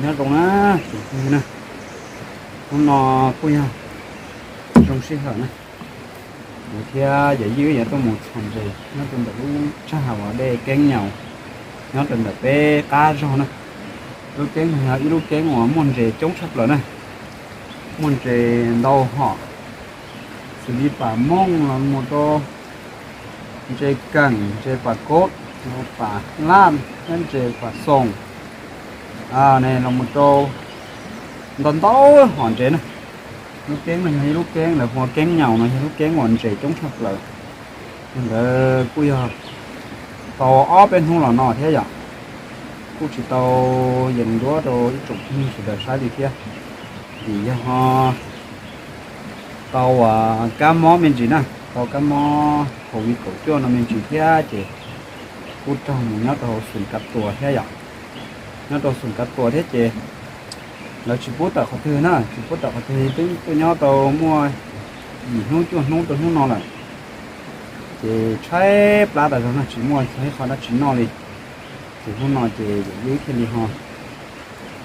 Nyob zoo na, tsoom phooj ywg na, hnub no kuj yog zoo sij hawm na, kuv thiab yawm yij yuav tuaj mus txhom ntses nyob rau ntawm lub tsag uas dej Keeb Nyaus, nyob rau ntawm peb qab zog na. Lub keeb no yog ib lub keeb uas muaj ntses coob tshaj plaws na, muaj ntses ntau hom, xws li pam mooj los mus rau ntses keem, ntses pam kob, pam laj thiab ntses pam xoom, ne los mus rau ntau ntau hom ntses na. Lub keeb no yog ib lub keeb lawv hu ua Keeb Nyaus no yog lub keeb uas ntses coob tshaj plaws. Yog ntawd kuj yog tau ob peb hnub los no thiab yom, kuj tsis tau yees duab rau ib tsoom phooj ywg sawv daws saib li thiab, vim yog tau kab mob me ntsis na, tau kab mob COVID kaum cuaj no me ntsis thiab ces kuj raug mus nyob rau hauv xoom kav tuas thiab yom. Nyob rau xoom kav tuas thiab ces lawv tsis pub tawm qhov twg na, tsis pub tawm qhov twg, twb tuaj nyob tau muaj yim hnub cuaj hnub rau hnub no lawm. Ces tshaib plab tas zog no, tsis muaj ib qho dab tsi noj li. Ces hnub no ces yawm yij thiaj li ho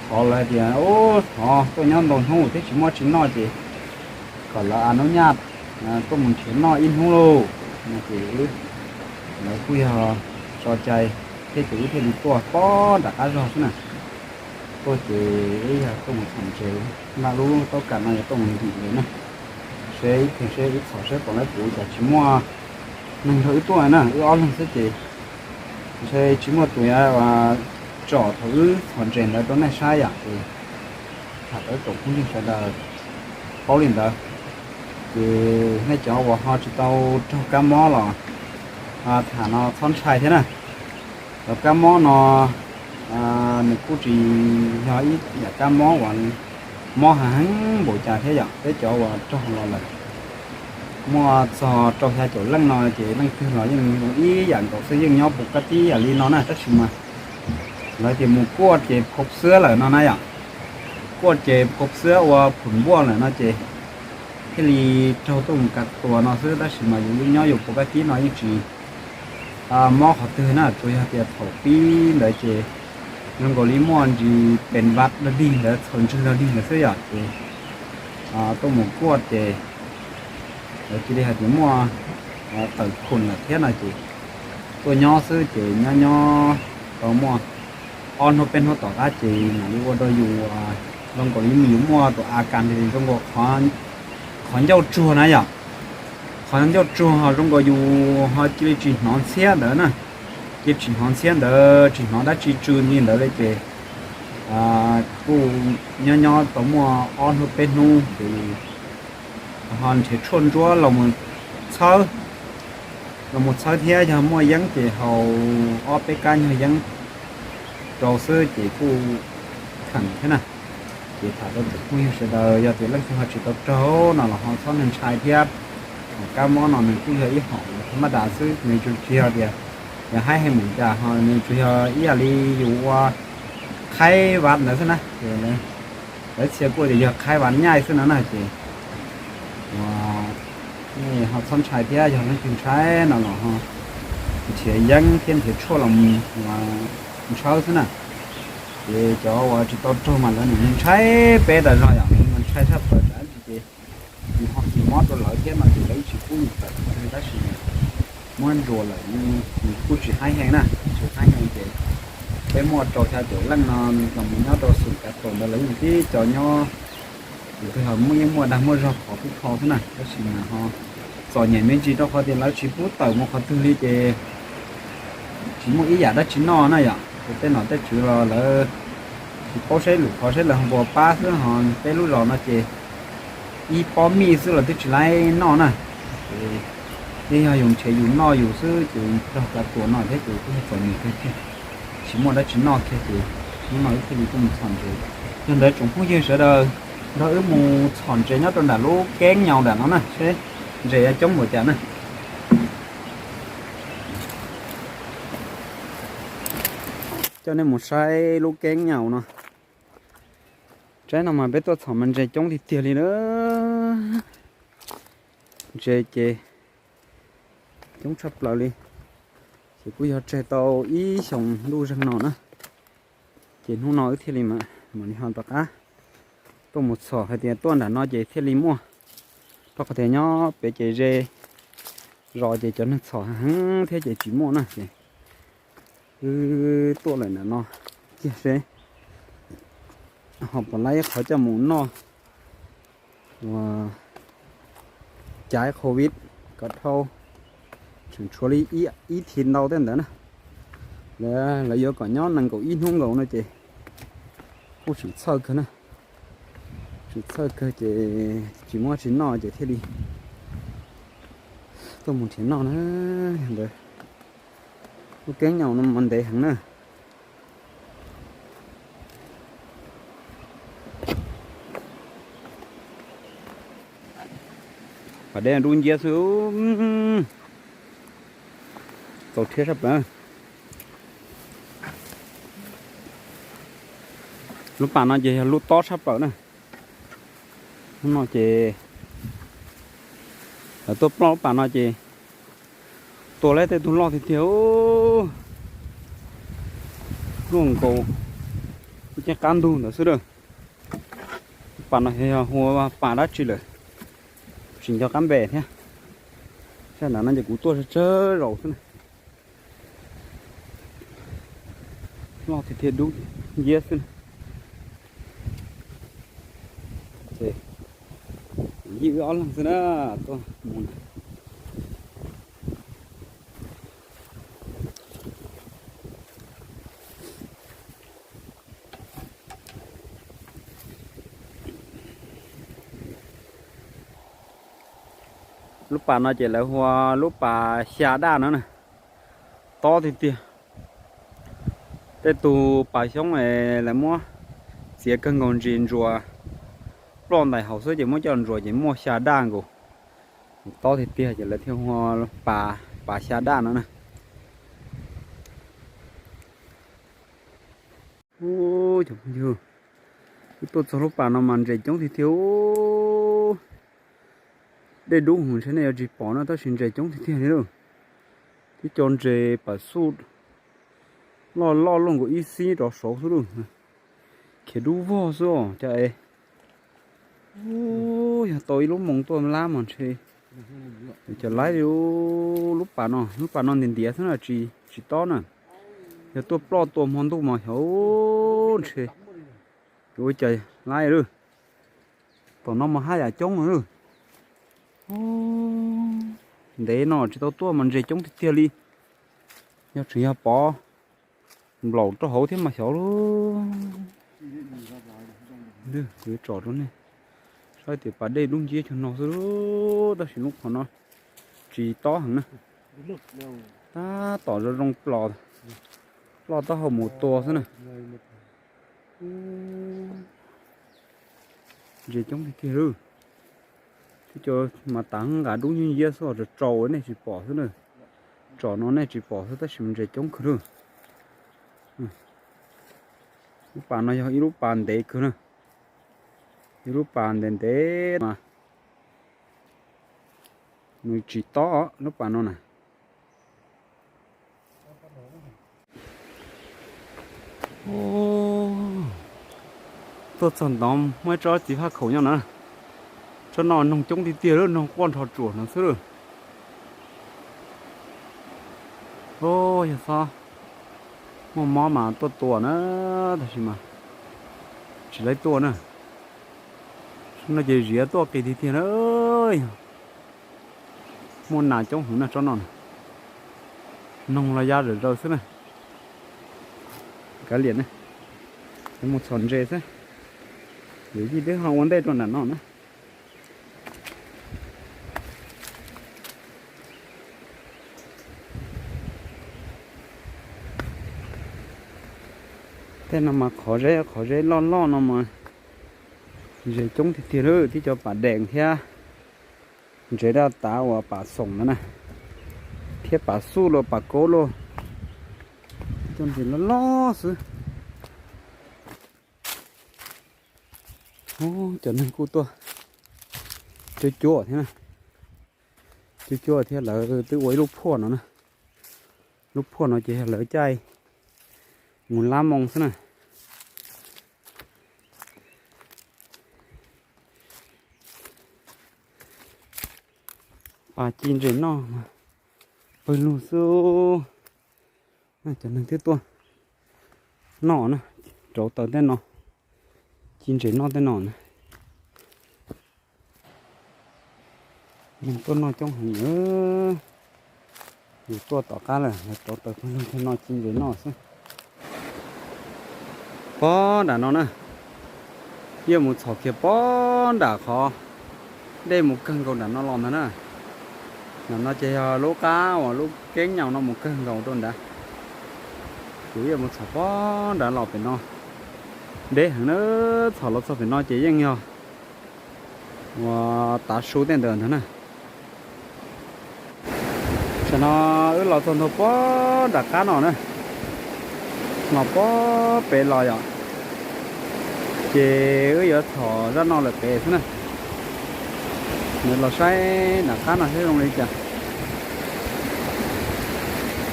thov lawv hais tias, thov tuaj nyob ntau hnub thiab tsis muaj dab tsi noj ces kom lawv a nub nyaj tuaj mus nrhiav noj ib hnub lauj. No ces lawv kuj yog tso cai thiab ces wb thiaj li tuaj pog nram qab zog xwb na. Tuaj ces wb yog tuaj mus txhom ntses, nqa lub taub kam no yog tuaj mus ntim ntses na, seb ib pliag seb wb txhom seb puas laib puv, cas tsis muaj neeg nrog wb tuaj na, wb ob leeg xwb ces ntshe tsis muaj tus yuav tsom thaum wb txhom ntses ntawd rau nej saib yom. Ces tham rau tsoom phooj ywg sawv daws paub li ntawd. Ces nej cov uas ho tsis tau raug kab mob los tham no txhob ntshai thiab na. Cov kab mob no nws kuj tsis yog ib yam kab mob uas mob heev npaum cas thiab yom, peb cov uas raug los lawm muaj txog rau xya caum leej no ces leej twg los yeej zoo ib yam nkaus xwb, yeej nyob puas kab tib yam li no na, tab sis mas lawv tias mus kuaj ces phom xwab lawm no na yom. Kuaj ces phom xwab ua phom npuaj lawm no ces thiaj li raug tuaj mus kav tuas no xwb, tab sis mas yus yeej nyob yus puas kab tib no yeej tsis mob qhov twg na, tsuas yog tias thaum pib ntawd ces zoo nkaus li muaj ntsis pes vaj dog dig ntawd, txhaws ntswg dog dig ntawd xwb yom. Ces tuaj mus kuaj ces lawv cia li hais tias muaj tawm khoom lawm thiab no ces tuaj nyob xwb ces nyob nyob tau muaj ob hnub peb hnub tom qab ces mam li ua rau yus zoo nkaus li yus muaj tus a kas zoo nkaus qhov ncauj tsuag na yom. Qhov ncauj tsuag ho zoo nkaus yus ho cia li tsis hnov ntxhiab ntawd na, cia li tsis hnov ntxhiab ntawd, tsis hnov dab tsi tsw li ntawd li ces kuj nyob nyob tau muaj ob hnub peb hnub ces ho nrhiav tshuaj ntsuab los mus txhawb, los mus txhawb thiab yog muaj yeeb ces haus ob peb kab nyuag yeeb rau xwb ces kuj kheem thiab na. Ces tham rau tsoom phooj ywg sawv daws, yog tias leej twg ho tsis tau raug no los ho txhob ntshai thiab. Kab mob no nws kuj yog ib hom thas mas das xwb, nws tsuas tsis yog tias yog haib heev mus cas ho nws tsuas yog ib yam li yus ua qhaib vaj ntawd xwb na. Lawv txhia kuj tias yog qhaib vaj nyaij xwb no na ces nej ho txhob ntshai thiab, yog leej twg ntshai no los ho nrhiav yeeb thiab nrhiav tshuaj los mus ntshawb xwb na. Ces cov uas tsis tau raug mas lawv nws ntshai peb tas zog yom, ntshai tshaj plaws tas ces yus ho kis mob rau lawv thiab no ces lawv tsis pub yus tawm qhov twg tab sis muab ntsuas lawm, nws kuj tsis haib heev na, tsis haib heev ces peb muaj rau xya caum leej no los mus nyob rau xum kav tuam ntawd lawv yeej tib co nyob, tus twg ho muaj yeej muaj dag muaj zog khov kub kho xwb na, tab sis mas ho txom nyem me ntsis rau qhov tias lawv tsis pub tawm mus qhov twg li ces tsis muaj ib yam dab tsi noj na yom. Ces tej nom tej tswv los lawv tsis paub saib lwm qhov saib lawv ho puas pab xwb, ho peb lub zos no ces ib pob mij xwb los twb tsis laib noj na. Ces yeej yog yus nrhiav yus noj yus xwb ces raug kav tuas no thiab ces kuj yog txom nyem kawg kiag, tsis muaj dab tsi noj kiag ces hnub no wb thiaj li tuaj mus txhom ntses. Yog ntawd tsoom phooj ywg sawv daws nrog wb mus txhom ntses nyob rau nram lub keeb nyaus nram no na seb ntses yuav coob npaum cas na. Coj nej mus saib lub keeb nyaus no. Tsaib no mas peb tuaj txhom mas ntses coob tiag tiag li na. Ntses ces coob tshaj plaws li. Ces kuj yog tseg tau ib xyoos ntuj zeeg no na. Ces hnub no wb thiaj li mas Mam li ho rov qab tuaj mus txhom hais tias tuaj nram no ces thiaj li muaj, rau qhov tias nyob pem ces ze zos ces cov neeg txhom heev thiab ces tsis muaj na ces wb tuaj lawm nram no kiag seb ho puas laib ib qho coj mus noj uas cav covid kom dhau, tseem tshuav li ib thi ntau tej ntawd na. Lawv yuav kom nyob nees nkaum ib hnub nkaus no ces kuj tseem txhawj kawg na. Tseem txhawj kawg ces tsis muaj tsis noj ces thiaj li tuaj mus nrhiav noj na. Yog ntawd lub keeb nyoos no mas ntev heev na. Pas dej dub nciab xwb. Txaus rhiab sab plaws. Lub pas no ces yog lub tob sab plaws na. Lub no ces lawv tuaj ploj lub pas no ces tua lawm tej tug loj tiag tiag. Luaj nkaus lub ceeb qab ntug ntawd xwb lawm. Lub pas no yog hu ua pas dab tsi lawm, tsis nco qab npe thiab. Sab nram no ces kuv tuaj tsawg tsawg zaus xwb na. Loj tiag tiag dub nciab xwb na. Ces yij wb ob leeg xwb na, tuaj mus na. Lub pas no ces lawv hu ua lub pas xya daj no na. Tob tiag tiag. Tej tug pas xyoob es lawv muab txiav kawg nkaus ntsis ntsuas ploj ntais hauv xwb ces muab coj ntsuas ces muaj xya daj nkaus. Tob tiag tiag ces lawv thiaj hu ua pas, pas xya daj no na. Ub, cov phooj ywg, wb tuaj txog lub pas no mas ntses coob tiag tiag. Dej dub hwv ntshe nej yuav tsis pom na tab sis ntses coob tiag tiag li lauj. Tib co ntses pas xuj loj loj luaj nkaus ib xib rov saud xwb lauj. Khiav dub vog xwb os cas es. Ub, yog tau ib lub moos tuaj lab mas ntshe cov laib li. Lub pas no, lub pas no ntiav ntiav xwb na, tsis tob na. Yog tuaj ploj tua hmo ntuj mas xyov ntshe yuav ua cas laib lawm. Tom no mas haj yam coob lawm. Ntev no tsis tau tuaj mas ntses coob tiag tiag li. Yog tseem yog pov nplaum rau hauv thiab mas xyov lauj. Kuv yuav tsom rau nej saib tias pas dej dub nciab cuag no xwb tab sis lub qhov no tsis tob heev na. Tab tom zoo zoo plos, ploj taub hau mus tua xwb na. Ntses coob tiag tiag lawm. Twb cov mas tav nqa dub nciab nciab xwb os, tsaus tsaus nej tsis pom xwb na. Tsom no nej tsis pom xwb tab sis mas ntses coob kawg lawm. Lub pas no yog ib lub pas ntev kawg na. Ib lub pas ntev ntev mas nws tsis tob lub pas no na. Tuaj txog ntawd muaj ib tsob txiv faj khaum nyob na. Tsob no noog coob tiag tiag lawm, noog quaj nrho tsuas no xwb lawm. Yog txhob muaj mob mas tuaj tua na, tab sis mas tsis laib tuaj na. No ces ziav tuaj qis tiag tiag na. Yog muaj nas coob heev na tsob no na. Noog los ya zawm zaws xwb na. Kav liam na, mus txhom ntses xwb. Yawm yij twb ho ua ntej rau nram no na. Tej no mas qhov zeb qhov zeb loj loj no mas ntses coob tiag tiag lawm, tib cov pas dees thiab ntses daj tav uas pas xoom no na, thiab pas xuj los pas kaub los, cov ntses loj loj xwb. Cov neeg kuj tuaj cuab cuab thiab na, cuab cuab thiab lawv twb ua ib lub phuaj no na. Lub phuaj no ces yog lawv caij mus lab moo xwb na. Ci ntses noj mas pawg lug xwb. Cov neeg thiaj tuaj noj na, rauv taws tej no, ci ntses noj tej no na. Neeg tuaj noj coob heev. Yus tuaj tom qab lawm, rauv taws pawg lug thiaj noj ci ntses noj xwb. Pob nram no na, yeej mus txhom kiag pob nram qhov dej mus kawg nkaus nram no los ntag na. Nram no ces yog lub qab uas lub keeb nyaum no mus kawg nkaus rau nrad. Kuv yeej mus txhom pob nrad los pem no, deb heev na, txhom los txog pem no ces yeej yog uas tav su tej ntawd ntag na. Tam sim no wb los txog ntua pob nram qab no na, los pob pem los yom, ces wb yuav txhom zaj no lawm pem xwb na. Nws los saib nram qab no saib zoo li cas.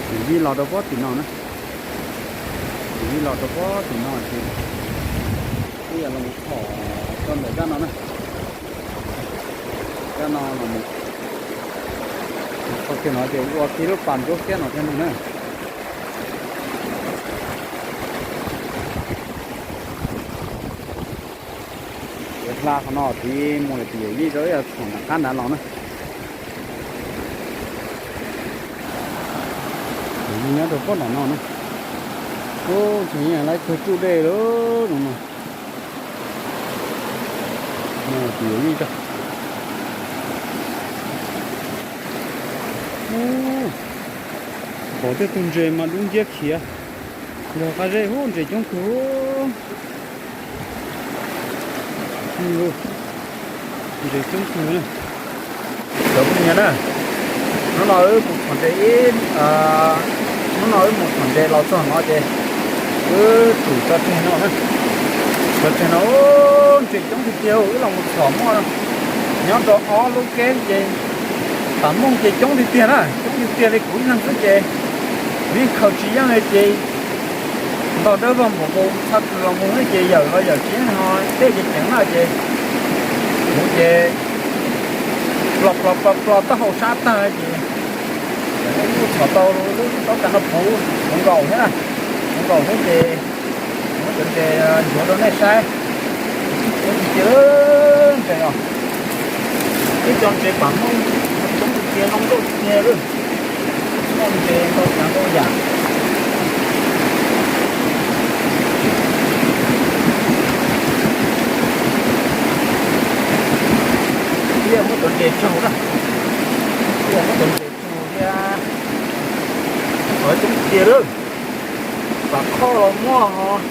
Kuv yij los rau pob tim no na, kuv yij los rau pob tim no ces wb yuav los txhom rau ntawm zaj no na. Zaj no los mus txhom kiag no ces ua kiag lub pas ntsuab xiab no thiab no na. Hla qhov no tid mus lawm ces yawm yij rau ib yam txhom nram qab nrad los na. Nyob rau pob nram no na. Ub, tseem yeej laib kawg tsuj dej lawm no. Pom tej tug ntses mas dub nciab khiav, yog qab zeb ub ntses coob kawg. Ntses coob kawg na. Cov phooj ywg na, hnub no wb mus txhom ntses ib, hnub no wb mus txhom ntses los txog no ces wb tsum tso tseg no na. Tso tseg no, ntses coob tiag tiag, wb los mus txhom muaj nyob rau ob lub keb ces pam mooj ces coob tiag tiag na, coob tiag tiag li kuv ib leeg xwb ces kuv yeej khaws tsis yeej li ces ntog dawb vog npaum nkaus txhaj kws los mus ces yawm los yawm tsis yeej ho dej ces ceev na ces kuv ces plos plos plos plos taub hau sab tag ces kuj txhom tau lub taub tas no puv, puv nkaus thiab na, puv nkaus thiab ces muab cov ntses nchuav rau nej saib. Coob tiag tiag ntses os. Ib co ntses pam mooj coob tiag tiag, zoo nkauj tiag lawm. Noj ntses ntau tsav ntau yam. Thiaj muab cov ntses tsaug na. Thiaj muab cov ntses tsaug thiab. Coob tiag lawm. Pam khoj los muaj,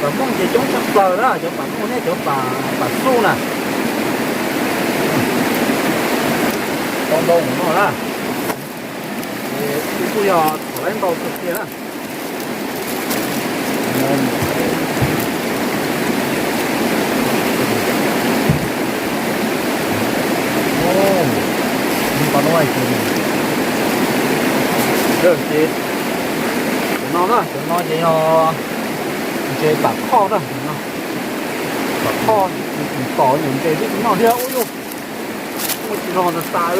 pam mooj ces coob tshaj plaws na, cov pam mooj thiab cov pam xuj na. Tau ntau mus no na. Ces kuj yog txhom laib ntau kawg kiag na. Cov no na, cov no ces yog ntses pam khoj na. Pam khoj, tom nyuam ntses twb tsis noj thiab ub yuj. Muaj tsis no tas tas.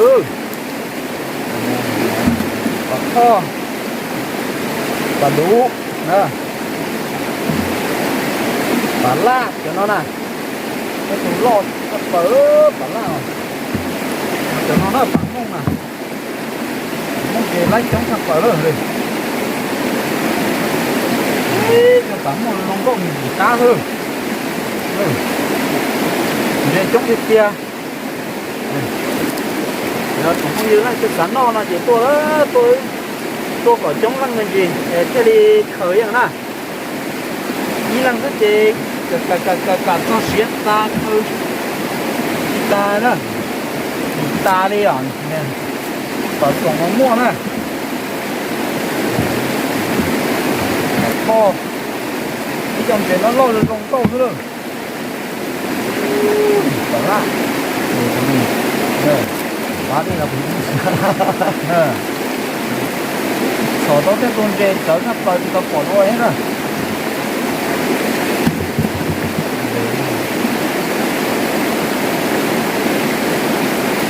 Pam khoj, pam duv, pam laj cov no na. Tus loj tshaj plaws pam laj. Cov no na pam mooj na. Pam mooj ces laib coob tshaj plaws lawm li. Cov pam mooj zoo nkauj nws yim qab lawm. Ntses coob tiag tiag. Yog tsoom phooj ywg leej twg xav noj no ces tuaj, tuaj kom coob leej me ntsis thiaj li khaws yeej na. Ib leeg xwb ces kam txog siav tas khaws tsis tas na, tsis tas li os. Pam xoom los muaj na. Pam khoj, ib co ntses no loj zoo nkauj xwb lawm. Pam laj, pab dej los, txhom tau tej tus ntses txawv tshaj plaws tsis tau pom dua thiab na.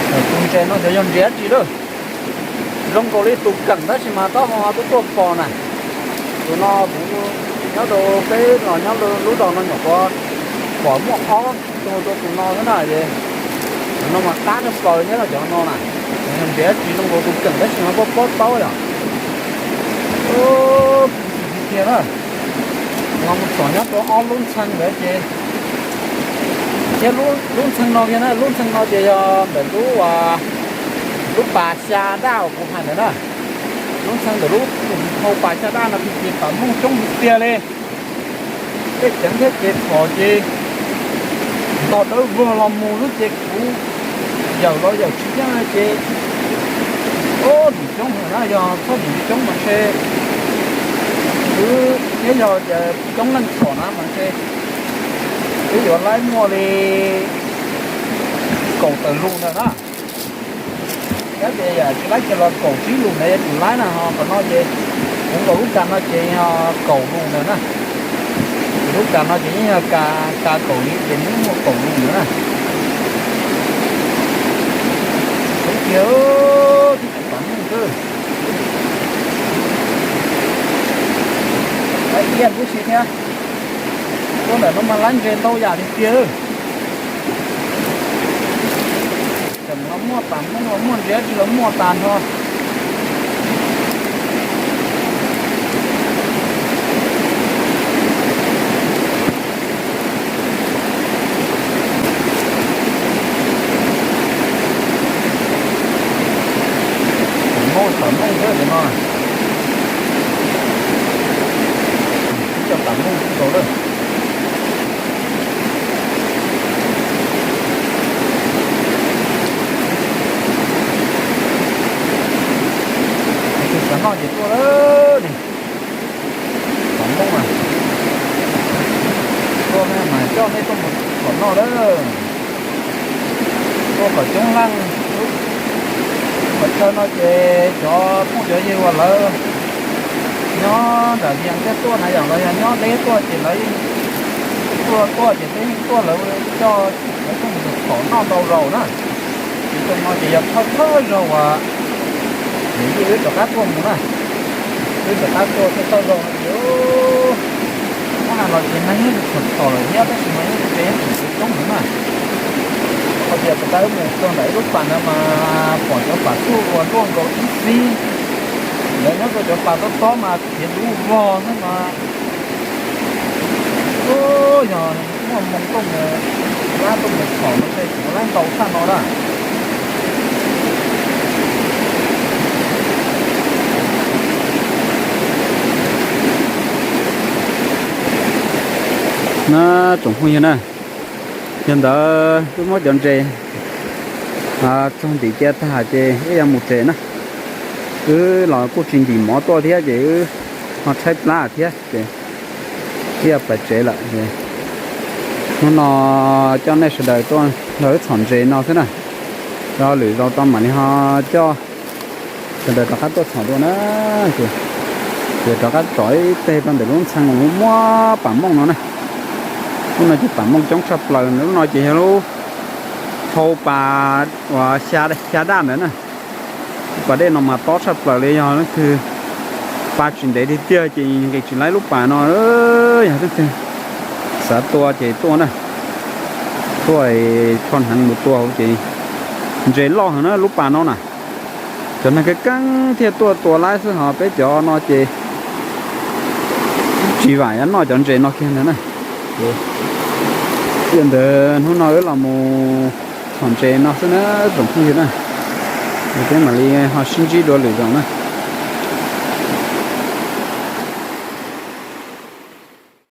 Tus ntses No xyov yog ntses dab tsi lawm. Zoo nkaus li tus keem tab sis mas taub hau ho tuaj tuaj pos na. Tus no kuv nyob rau peb los nyob lub zos no nyuam qhuav pom muaj ob tug rau tus no xwb na es. Tus no mas qab tshaj plaws thiab no cov no na. Yog ntses dab tsi zoo nkaus tus keem tab sis mas pob pob taub yom. Tiag tiag na. Los mus txog nyob rau ob lub ntxhee ntawd ces thiab lub ntxhee no kiag na, lub ntxhee no ces yog ntawm lub, lub pas xya daj uas kuv hais ntawd na. Lub ntxhee ntawm lub hau pas xya daj no ces pam mooj coob tiag tiag li. Tej ceev thiab ces txhom ces ntog dawb vog los mus xwb ces kuv yawm los yawm tsis yeej ces, o, nws coob heev na, yog txhob nws coob mas ntshe wb thiab yog tias coob leej txhom na mas ntshe wb yuav laib muaj li kaum tawm lus ntawd na. Tab ces yam tsis laib kiag los kaum tsib lus ntawd yuav tsum laib na, ho qhov no ces kuv nkaus lub kas no ces yog kaum lus ntawd na. Ces lub kas no ces yeej yog kas kaum li ces nws yeej muaj kaum lus ntawd na. Ub, tiag, twb tseem pam mooj xwb. Laib ib lub si thiab. Tuaj ntawm no mas laib ntses ntau yam li tiag. Tseem los muaj pam mooj los muaj ntses dab tsi los muaj tas nrho. Pam mooj pam mooj xwb cov no. Ib co pam mooj tsis nkaus lawm. Tus xav noj ces tuaj lawm ni. Pam mooj na. Tuaj mas coj nej tuaj mus txhom noj lawm. Tuaj kom coob leej. Qhov chaw no ces cov phooj cov ywg uas lawv nyob nram Vias thiab tuaj na yom, los yog nyob deb tuaj ces lawv yeej tuaj tuaj ces peb yeej tuaj lawv coj lawv tuaj mus txhom noj ntau zaus na. Ces cov no ces yog thawj thawj zaug uas ces wb rov qab tuaj mus na. Wb rov qab tuaj thawj thawj zaug no ces muab hais los ces neeg yeej tsis tshua txhom lawm thiab tab sis mas yeej ntses yeej tseem coob heev na. Hos tias puas tas wb mus txog ntawm ib lub pas ntawd mas pom cov pas txuj ua luaj nkaus ib xib. Lawv nyob rau cov pas tob tob mas khiav dub vog xwb mas. Yog muaj hmoo tuaj mus, lab tuaj mus txhom no ces kuv laib ntau tshaj no na. Na, tsoom phooj ywg na, yog ntawd wb muab cov ntses txog ntim cia tag ces wb yuav mus tsev na. Wb los kuj tsis ntim mov tuaj thiab ces wb ho tshaib plab thiab ces wb yuav pais tsev lawm. Hnub no coj nej sawv daws tuaj nrog wb txhom ntses no xwb na. Rau lwm zaus tau mam li ho coj sawv daws rov qab tuaj txhom dua na. Ces rov qab tsom ib teg rau ntawm lub ntxhee uas muaj pam mooj no na. Lub no ces pam mooj coob tshaj plaws, lub no ces yog lub hau pas uas xya daj ntawd na. Pas dej no mas tob tshaj plaws li, yog leej twg pa tsis ntev tiag tiag ces nqis tsis laib lub pas no. Yog leej twg xav tua ces tuaj na, tuaj rho hneev mus tua hauv ces ntses loj heev na lub pas no na. Cov neeg keeb keeb thiaj tuaj tua laib xwb, ho peb cov no ces tsis vam yuav noj cov ntses no kiag ntag na. Yog ntawd hnub no wb los mus txhom ntses no xwb na tsoom phooj ywg na. Peb mam li ho sib ntsib dua lwm zaus na.